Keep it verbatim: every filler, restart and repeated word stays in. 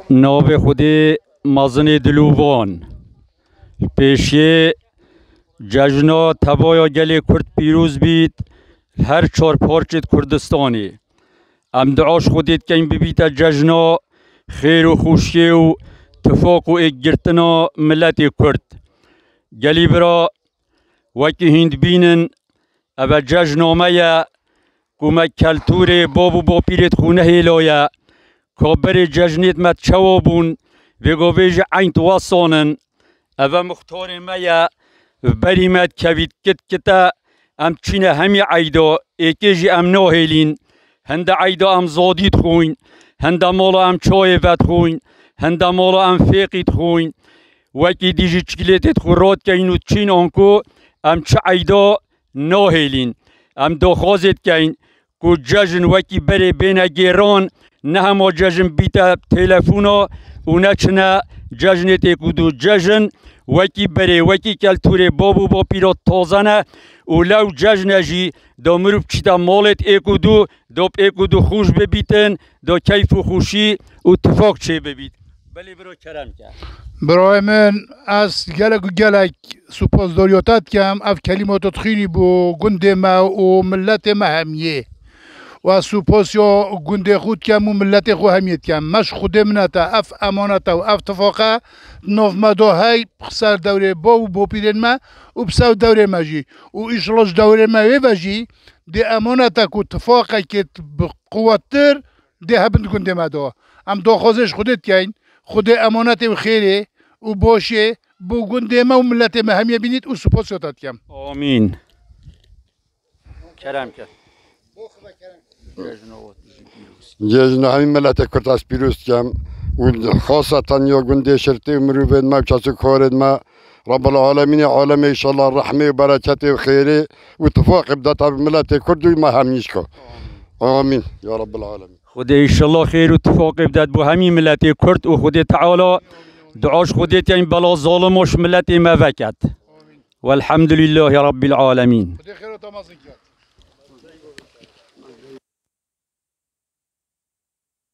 Navê Xwedê mezinê dilovan. Pêşiyê cejna tevaya gelê Kurd pîroz bît, her çar parçêt Kurdistanê. Em dua ji Xwedê dikeyn bibîte cejna xêr û xweşiyê û tifaq û êkgirtina miletê Kurd. Gelî bira, wekî hîn dibînin, eve cejna me ye ku me keltûrê bab û bapîrêt xwe nehêlaye. Ka berê cejnêt me çawa bûn, vêga vê jî eyn wesan in. Eve muxtarê me ye, berî me dikevît kit kite, em çîne hemî eyda, êkê jî em nahêlîn. Hinde eyda em zadî dixwin, hinde mala em çayê vedixwin, hinde mala em fêqî dixwin. Wekî dî jî çikilêtê dixwe radikeyn û diçîn anku em çi eyda nahêlîn. Em daxwazê dikeyn ku cejn wekî berê bêne gêran, ne hema cejn bîte telefona û neçine cejnê têkûdû. Cejn wekî berê, wekî keltûrê bab û bapîra taze ne û lew cejne jî da mirov çîte malêt êkûdû, da êkûdû xûş bibîtin, da keyf û xûşî û tifaq çê bibît. Belê biro kerem ke. Birayê min, ez gelek û gelek supasdariyata dikem. Ev kelîma tu dixwînî bo gundê me û miletê me hemiyê. Û ez supasiya gundê xwe dikem û miletê xwe hemiyê dikem. Me ji Xwedê minete, ev emanete û ev tifaqe di nav me de hey, bi ser dewrê bav û bopîrên me û bi ser dewrê me jî. Û înşallah ji dewrê me wê ve jî dê emanete ku tifaqekê bi quwettir dê hebin di gundê me de. Em daxwazê ji Xwedê dikeyn, Xwedê emanetê û xêrê û başê bo gundê me û miletê me hemiyê bînît û supasiya te dikem. Amîn. Kerem ke. Cejna hemî miletê Kurd ez pîroz dikem û xaseten ya gundê Şirtê û mirovên me û kes û karên me. Rebbil Alemînê alemê înşallah rehmê û bereketê û xêrê û tifaqê bidete bi miletê Kurd û me hemî jî. Amîn ya Rebbil Alemîn. Xwedê înşallah xêr û tifaqê bidet bo hemî miletê Kurd û Xwedê Teala dua ji Xwedê tînin bela zalimo ji miletê me veket. Welhamdulîllahî Rebbil Alemîn. Xwedê xêr û tamazin ket.